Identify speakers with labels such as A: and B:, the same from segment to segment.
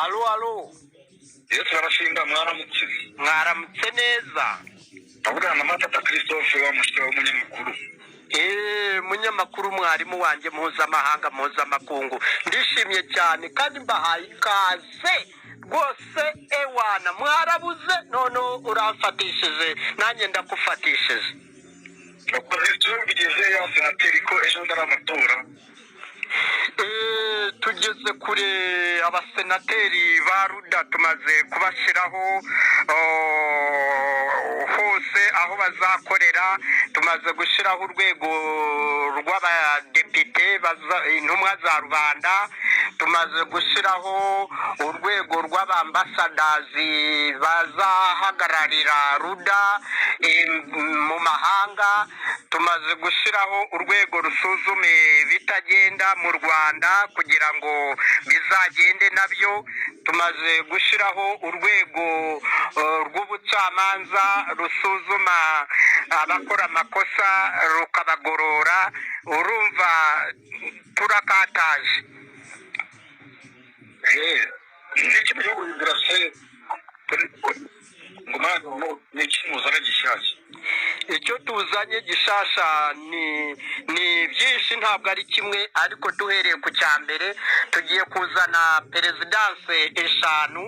A: Alo, alo.
B: Yesu arashinga, mwaramutse?
A: Mwaramutse neza.
B: Avugana na Matata Christophe, wa mushyira w'umunyamakuru.
A: Eee, munyamakuru, mwarimu wanjye mpuzamahanga, mpuzamakungu, ndishimye cyane kandi mbahaye ikaze rwose. Ewana, mwarabuze, noneho uramfatishije, nanjye ndakufatishije.
B: Opozisiyo bigeze ya senateri ko ejo bundi ari amatora?
A: Tugeze kure. Abasenateri ba RUDA tumaze kubashyiraho, oh, hose aho bazakorera. Tumaze gushyiraho urwego rw'abadepite, intumwa za rubanda. Tumaze gushyiraho urwego rw'abambasadazi bazahagararira RUDA mu mahanga. Tumaze gushyiraho urwego rusuzume bitagenda mu Rwanda kugira ngo bizagende nabyo. Tumaze gushyiraho urwego rw'ubucamanza rusuzuma abakora amakosa rukabagorora. Urumva turakataje.
B: N'iki mu gihugu se ngo mwana, ni iki muzana gishyashya?
A: Icyo tuzanye gishasha ni byinshi, ntabwo ari kimwe, ariko duhereye ku cya mbere, tugiye kuzana perezidanse eshanu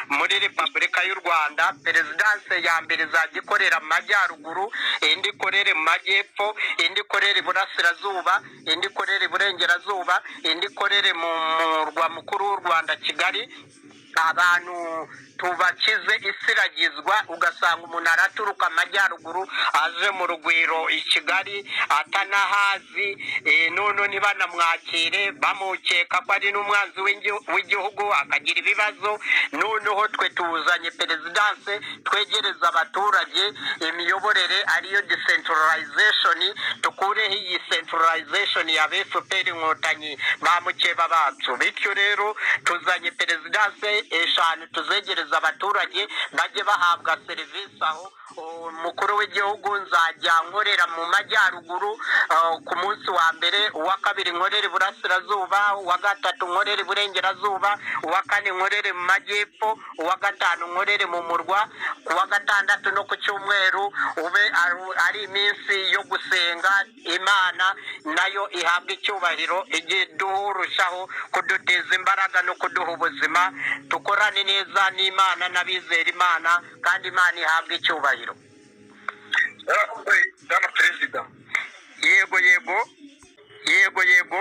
A: muri Repubulika y'u Rwanda. Perezidanse ya mbere izajya ikorera mu majyaruguru, indi ikorere mu majyepfo, indi ikorere iburasirazuba, indi ikorere iburengerazuba, indi ikorere mu murwa mukuru w'u Rwanda, Kigali. Abantu tubakize isiragizwa, ugasanga umuntu araturuka amajyaruguru aje mu Rugwiro i Kigali atanahazi, none ntibanamwakire, bamukeka ko ari n'umwanzi w'igihugu, akagira ibibazo. Noneho twe tuzanye perezidanse twegereza abaturage imiyoborere, ariyo decentralization. Tukureho iyi centralization ya FPR Inkotanyi, ba mukeba bacu. Bityo rero tuzanye perezidanse eshanu, tuzegereza abaturage, bajye bahabwa serivisi aho. Umukuru w'igihugu nzajya nkorera mu majyaruguru ku munsi wa mbere, uwa kabiri nkorera iburasirazuba, uwa gatatu nkorera iburengerazuba, uwa kane nkorere mu majyepfo, uwa gatanu nkorere mu murwa. Ku wa gatandatu no ku cyumweru ube ari iminsi yo gusenga Imana, nayo ihabwa icyubahiro, ijye durushaho kuduteza imbaraga no kuduha ubuzima, dukorane neza n'Imana n'abizera Imana, kandi Imana ihabwa icyubahiro.
B: Yarakoze, bwana perezida.
A: Yego, yego, yego, yego.